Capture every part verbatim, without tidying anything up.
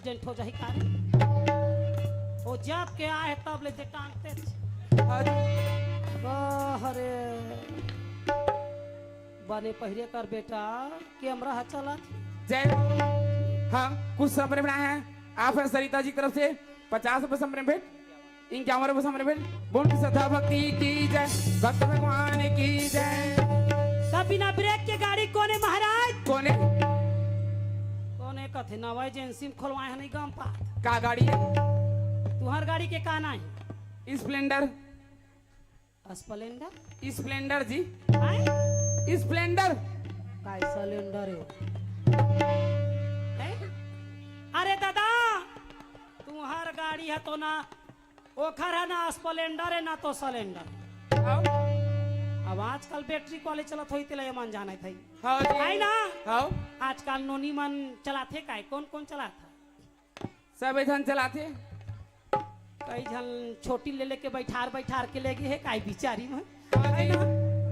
Accident हो जाही का रे? वो जब के आए तब ले ते टांगते। हाँ जी। अरे, बने पहिरे कर बेटा, कैमरा ह चलत। जय हो। हाँ, कुछ समर्पण है आप है सरिता जी की तरफ से पचास रुपए समर्पण भेंट। इनके हमारे बस हमरे भेल बोल की श्रद्धा भक्ति की जय, भक्त भगवान की जय। तब बिना ब्रेक के गाड़ी कोने महाराज? कोने? कोने कथे नवा एजेंसी में खोलवाए है नहीं गम पात। का गाड़ी है? तुहर गाड़ी के का नाम है? स्प्लेंडर। स्प्लेंडर? स्प्लेंडर जी। आए? स्प्लेंडर। का सिलेंडर है? हैं? अरे दादा, तुहर गाड़ी है तो ना ओखर है ना स्प्लेंडर है ना तो सिलेंडर। हाँ। अब आजकल बैटरी वाले चलत होई तेला ये मन जाने थे। हाँ जी। है ना? हाँ। आजकल नोनी मन चलाथे काय? कौन कौन चलाथा? सब झन चलाथे। कई झन छोटी ले लेके बैठार बैठार के ले गए है काय बिचारी मन। हाँ है जी। ना?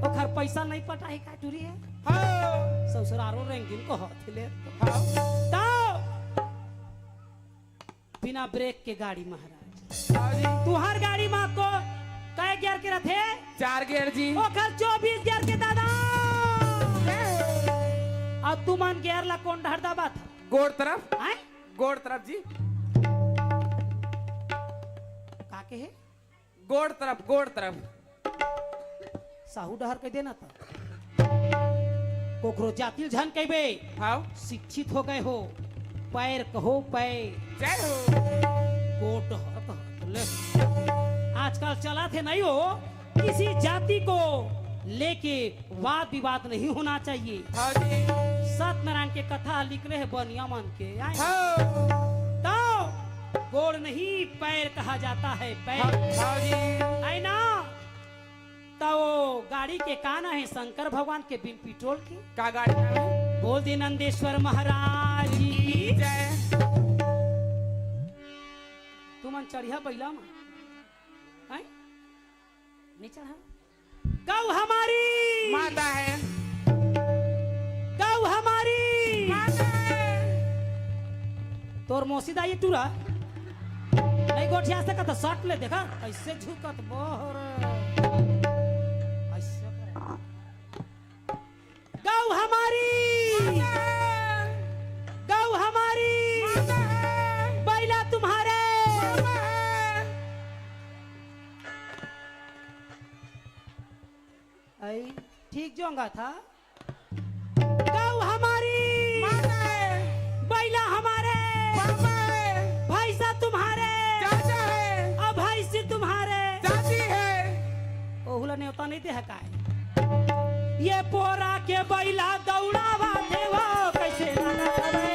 ओखर पैसा नहीं पटा है काय टूरी है? हाँ। ससुरारो रेंगिन को हाथ ले। हाँ। तो बिना ब्रेक के गाड़ी महाराज। हाँ जी। तुहार गाड़ी मा को कै गियर के रथे? चार गियर जी। ओखर चौबीस गियर के दादा। अब तुमन गियर ला कौन डहर दबाथा? गोड़ तरफ। हैं? गोड़ तरफ जी। का के है? गोड़ तरफ, गोड़ तरफ। साहू डहर कह देना था। कोखरो जातिल झन कहबे। हाँ। शिक्षित हो गए हो। पैर कहो पैर। जय हो। गोड़ डहर कहो। ले। आजकल चलाथे नहीं हो, किसी जाति को लेके वाद विवाद नहीं होना चाहिए। हाँ जी। सत्यनारायण के कथा लिख रहे बनिया मन के। आए। हाँ। तो गोड़ नहीं पैर कहा जाता है, पैर। हाँ, हाँ जी। है ना? तो वो गाड़ी के का नाम है शंकर भगवान के बिन पेट्रोल के? का गाड़ी नाम है? बोल दे नंदेश्वर महाराज की जय। तुमन चढ़िया बैला मा? हैं? नहीं चढ़ा? गौ हमारी माता है। गौ हमारी माता है। तोर मौसी दाई टूरा नहीं गोठिया सकत, शर्ट ले देखा कैसे झुकत बहर। ऐसे गौ हमारी माता है। गौ हमारी माता है। बैला तुम्हारे माता है। आई, ठीक जोंगा था। गौ हमारी माता है। बैला हमारे पापा है। भैंसा तुम्हारे चाचा है। और भैंसी तुम्हारे चाची है। ओहुला नेवता नहीं दे हकाय। ये पोरा के बैला दौड़ावा देवा कैसे लगा रे?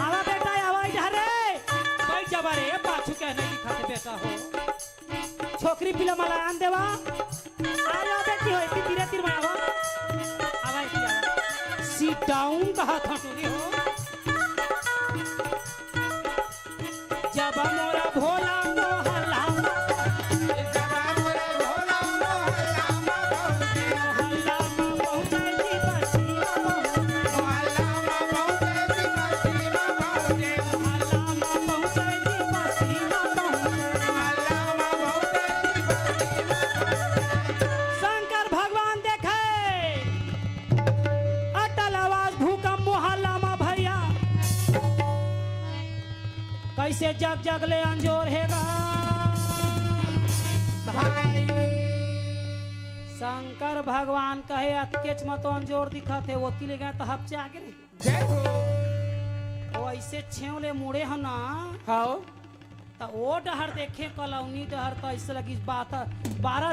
आवा बेटा, आवा इधर रे। बैठ जावा रे, पाछू के नहीं दिखाते बेटा हो। छोकरी पिला मला आन देवा। आवा बेटी हो, इतनी धीरे धीरे में आवा। आवा इतनी आवा। Sit down कहा था तूने हो। जब मोरा भोला मोहल्ला शंकर भगवान देखे, अटल आवाज भूकंप मोहल्ला मा भैया। से जग जग ले अंजोर हे गा। भाई शंकर भगवान कहे, "अतकेच म तो अंजोर दिखत हे, ओती ले गए त हपचे आगे रही।" जय हो। ओ ऐसे छेव ले मुड़े हो ना, हाओ। त ओ डहर देखे कलौनी डहर, त ऐसे लगी बात, बारह